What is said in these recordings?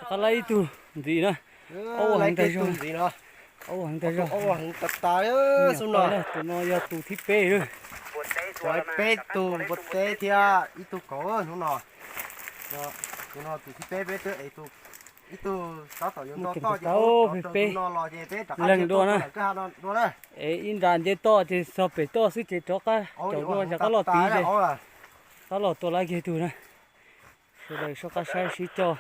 Rov qab laib ib tug ntxiv na. Aub heev tag zog. Aub heev tag zog. Tus no yog tus thib peb. Peb tug npua teb thiab ib tug kauv hnub no. Tus no tus thib peb, peb twb ev tus, ib tug tab tom yuav nto toj ces peb leeg dua na. Ev ib nra nce toj ces txog pem toj xwb ces rov qab caum dua, rov qab los tid ces rov qab los tua laib kiag tug na. Sawv daws soj qab saib sib coj,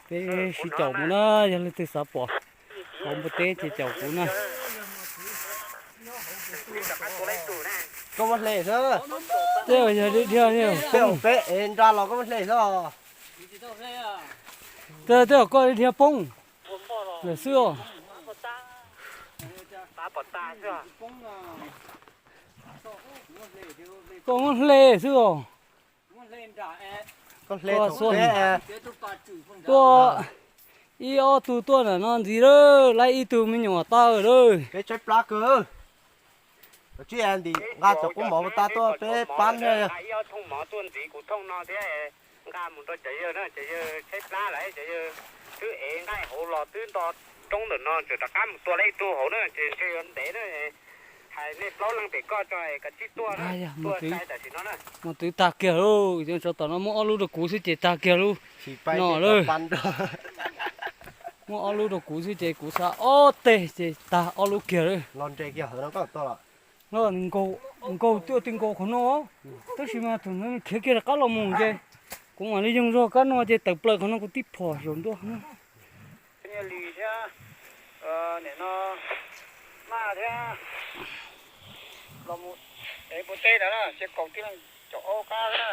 peb sib caum mus na, yog leej twg xav pom hauv npua teb ces caum kuv na. Koj muab hle xwb. Tej yog dhia, peb ev nra los koj muab hle xwb. Tej koj dhia poob lawm xwb os. Koj muab hle xwb os. Koj hle, tuaj ib ob tug tuaj ntawm no ntxiv lawm, laib ib tug me nyuam tawg lawm. Peb tshaib plab kawg. Tsis nqa cov kub mov tas tuaj peb pab thiab. Nqa ib ob thooj mov tuaj ntxiv kuv thooj no thiab, nqa mus rau cov yawg na, cov yawg tshaib plab lawm, cov yawg twb ev nqaij hauv los twb nto roob ntawm no, tseem rov qab mus tua laib ib tug hauv na, ces ntshe yuav ntev na. Hais nej plaub leeg pem koj tso, koj tsib tuaj, tuaj sai tam sim no na. Mus twv tag kiag lauj, tsov tom no muab ob lub rau kuv xwb ces tag kiag lub no lawm. Muab ob lub rau kuv xwb ces kuv xa ob teg ces tag ob lub kiag lawm. Los nres kiag hauv no koj tuaj los. Nkaug, nkaug twb nkaus qhov no, tab sis mas thaum no khiav kiag rov qab los mus ces kuv mam li yoog zog kab no ces tawm plaws qhov no kuv tib phom zaum ntua. Thiab, nim no Maj thiab los mus ev npua teb ntawd na, cia kaum tib leeg caum ob qab na.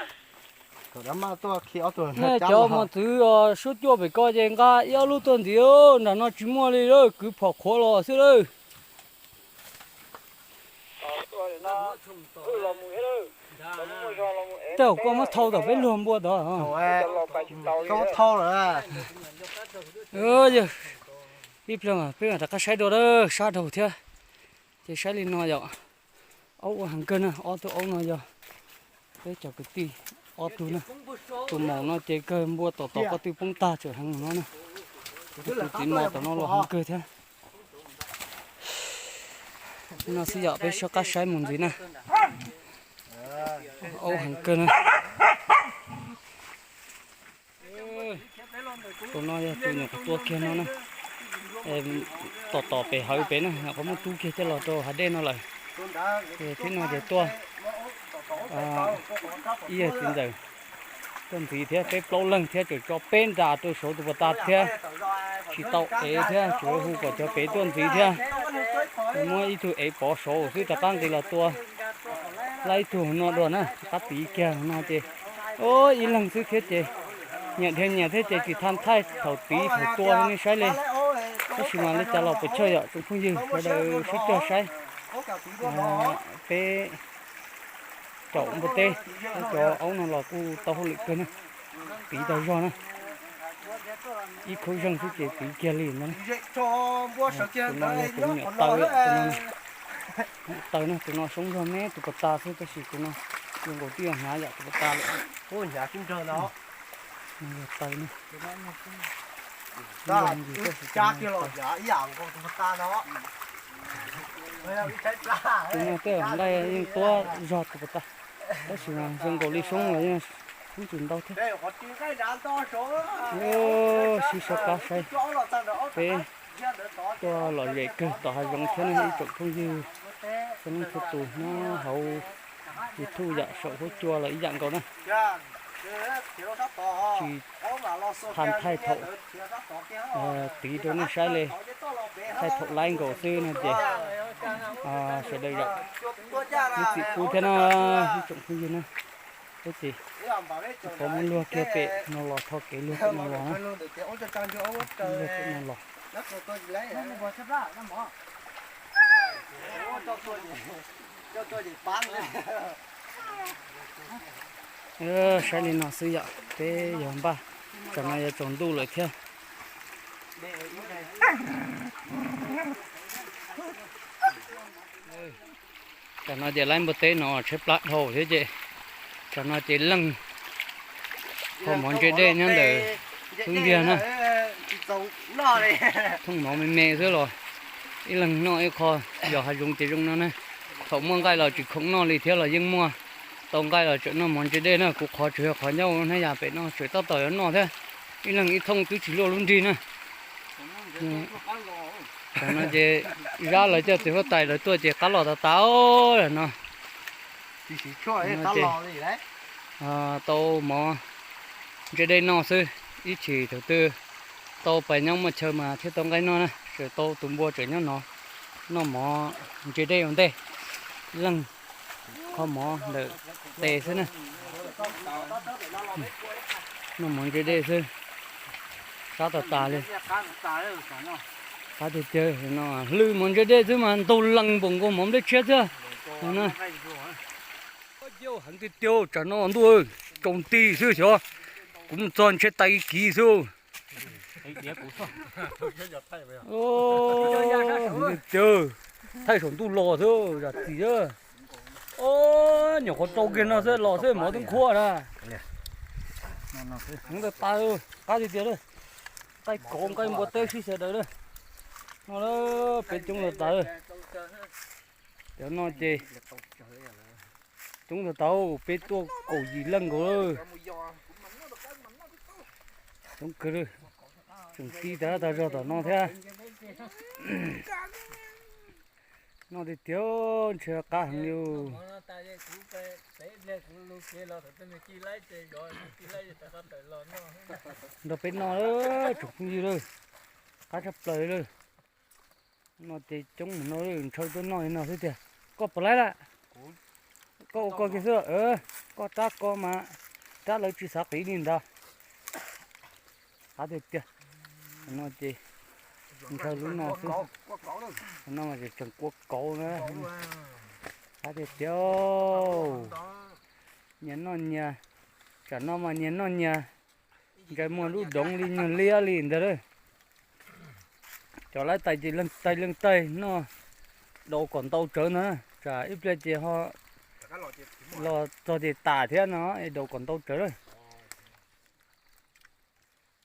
Nej cov mos txwv suab cuaj pem ko ces nqa ib ob lub tuaj ntxiv, nram no tsis muaj li lawm, kwv phom qhuav los xwb lawm. Tej zaum koj muab thau tom peb luag npua tod. Yog ib pliag peb mam rov qab saib dua sab dhau thiab. Ces saib li no yom, aub ua heev kawg na, ob tug aub no yog peb cov kwv tij ob tug na. Tus maum no ces kawg npua tom tom qoj twb poob tag tseem heev no na. Tus txiv mos tom no los heev kawg thiab. No xwb yom, peb soj qab saib mus ntxiv na. Aub heev kawg na. Tus no yog tus nyuam qhuav tua kiag no na. Tom tom pem hawv pem na, qhov muaj tub kiag coj los rau hav dej no lawm. Thiab no ces tuaj ib yawg txiv ntxawm tuaj ntxiv thiab, peb plaub leeg thiab tseem tso peb nra rau saud tus pas tas thiab. Tsis tau ev thiab, tsuas hu kom cov pem tuaj ntxiv thiab. Muab ib tug ev pov saud xwb rov qab nqis los tua laib ib tug no dua na, rov qab piv kiag no ces ib leeg xwb thiab ces nyias dhia nyias thiab ces tsis tha thaij thaum piv thaum tua nej saib li. Tab sis mas li cas los puas chawj yom tsoom phooj ywg sawv daws sib cog saib. Peb caum npua teb, cov aub no los kuj tau hauj lwm kawg na, piv tau zog na. Ib khub zeeg xwb ces piv kiag li no. Tus no yog tus me nyuam taw, tus no na, tus no soob zog me tus pas tas xwb tab sis tus no zoo nkaus twb hnav yam tus pas tas lawm. Hnyav sib nrag no. Yog taw na. Tus no tej zaum nqaij yeej tuab zog tus pas tas, tab sis mas zoo nkaus li soob los yeej soob tsis ntau thiab. Sib soj qab saib, peb tuaj lom zem kawg tom hav zoov thiab ne ib tsoom phooj ywg txhua leej txhua tus nyob hauv YouTube yam saum huab cua los ib yam nkaus na. Tsis tha thaij thaum piv rau nej saib li, thaij thaum laib nkaus xwb no ces sawv daws yam lub txim pub thiab na ib tsoom phooj ywg na. Tab sis qhov muab luag kiag pem no los, tho kev luag pem no los na, luag pem no los. Saib li no xwb yom, peb yog npaj, tsam no yuav tsaus ntuj lawm thiab. Tsam no ces laib npua teb no tshaib plab dhau thiab ces tsam no ces leej kho mov ntse dej nyob ntawm Xub ntiag na. Thooj mov me me xwb los ib leeg noj ib qho, yog hav zoov ces zoo no na. Thaum muaj nqaij los tsis khoom noj li thiab los yeej muaj, tau nqaij los tseem noj mov ntse dej na. Kuv qhov tseem yog qhov ncauj hnab yas pem no tseem tab tom yuav noj thiab. Ib leeg ib thooj twb tsis luaj lub nrig na. Tam no ces Zab lawv coj txiv huab tais lawv tuaj ces qab los tas tas no. Tau mov ntse dej noj xwb, ib chim thaum twg tau pais nyob muaj chaw mas thiaj tau nqaij noj na. Sawv tau tus npua tseem nyob no noj mov ntse dej ua ntej, leej qho mov ntawm tes xwb na. Noj mov ntse dej xwb, sab tas tas li. Qab tiag tiag no, hlwb mov ntse dej xwb mas ntaug lees npaum nkaus mov nplej tshiab xwb na. Heev tiag tiag, tsam no ntuj tsaus nti xwb xyov, kuv mus txog ntshe tas kiv xwb. Tiag, thaij saum ntuj los xwb zam txim. Ob, nyuam qhuav rau kiag no xwb los xwb mov twb nqhuav na. Heev tas tas, qab tiag tiag, nqaij kauv nqaij npua teb sib xyaw daws na. No peb coob tas tas. Cov no ces coob tas tas, peb tuaj kaum yim leej nkaus lawm. Coob kawg, tseem ti tas tag zog tom no thiab. Noj tiag tiag, ntshe qab heev li. Nrog peb noj lawm tsoom phooj ywg lawm, qab tshaj plaws lawm. No ces coob mus no, ntshaw tuaj noj li no xwb tiag. Koj puas laib lawm? Koj ua koj kiag xwb, koj rab ko mas rab lawv tsis xav qiv li ntag. Qab tiag tiag. No ces ntshaw lub no xwb. No mas tseem kua kauv na. Qab tiag tiag. Nyias noj nyias, tsam no mas nyias noj nyias, ntsais muag lub doov li nyuag liab li ntawd lawm. Cov laib tais ces leej tais leej tais noj, daus kom ntau tsawv ntag, tsam ib pliag ces ho los txog ces tas thiab no, daus kom ntau tsawv lawm.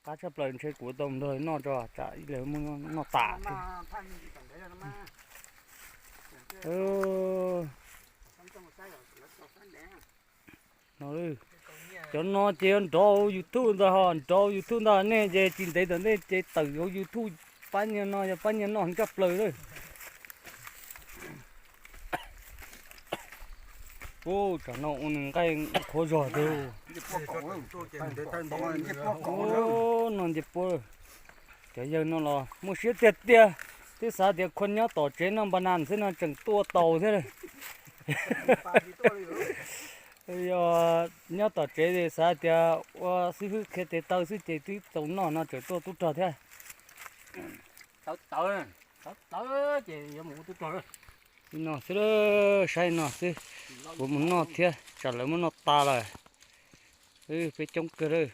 Qab tshaj plaws, ntshe kuv tau nrog noj tso tsam ib pliag muab noj tas thiab. No, cov no ces nrov YouTube ntag, ho nrov YouTube ntag, nej ces tsis ntev tom ntej ces tawm hauv YouTube. Pab nyias no yog pab nyias noj heev tshaj plaws lawm. Ub, tsam no ua nws nqaij qhuav zog tiag. Ub, no nce puab. Cov yawg no los muaj siab tiag tiag, twb xav tias khua nyob tom tsev noj npa nas xwb no tseem tuaj taus thiab. Yog nyob tom tsev xav tias ua xib hwb qhia tes taw xwb ces twb tau noj no tseem tuaj tub rog thiab. Li no xwb, saib no xwb, kuv mus noj thiab tsam lawv muab noj tas lawm. Peb coob kawg lawm.